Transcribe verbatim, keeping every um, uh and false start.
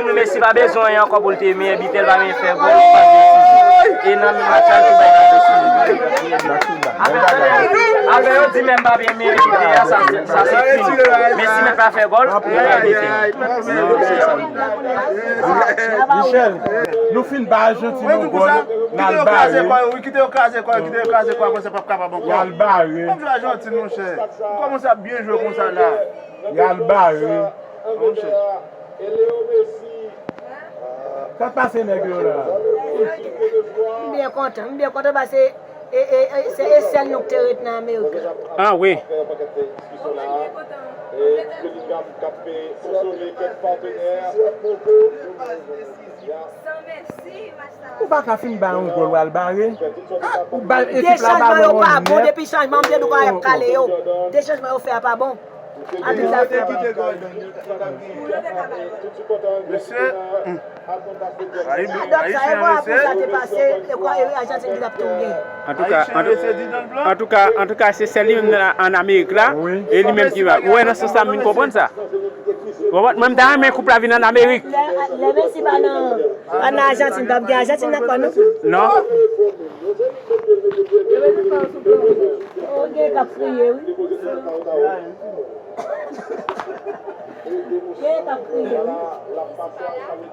Nou Messi pa bezwen anyen ankò pou l te meyè bitè, l pa bezwen fè gòl, li pa bezwen sizi. E nan men match la, li tou bay pa bezwen sizi. Apre, apre yo di menm pa byen meyè bitè a, sa, sa se fini. Messi menm pa fè gòl, li pa mete. Non, se sa m di. Michel, nou fin ba Ajantin yon gòl, n al bare. Wi, kite yo kraze kò yo, kite yo kraze kò yo, apre sa p ap kapab ankò. Y al bare. Kòm jwe Ajantin, monchè. Ou kòmanse ap byen jwe konsa la. Y al bare. Monchè. Sa k pase nèg yo la? M byen kontan, m byen kontan paske e, e, e, se Ecel nou k te ret nan Amerik la. Ah wi. Ou pa ka fin bay yon gòl w al bare. Ou bay ekip la balon an nèt. De chanjman yo pa bon, depi chanjman m te di w kòman y ap kale yo. De chanjman yo fè a pa bon. Abit la fè a pa bon. Mesye, hmm. Ayisyen, Ayisyen, mesye. Antouka, antouka, antouka, antouka, se sèl li menm nan, an Amerik la, e li menm ki va. Ou wè nan sans sa, m vin konprann sa. Ou konprann? Mwen, m ta renmen koup la vin an Amerik. Lè, lè Messi pa nan, pa nan Ajantin, p ap gen Ajantin nan kò nou. Non. Oh, gen k ap kriye, wi. Gen k ap kriye, wi.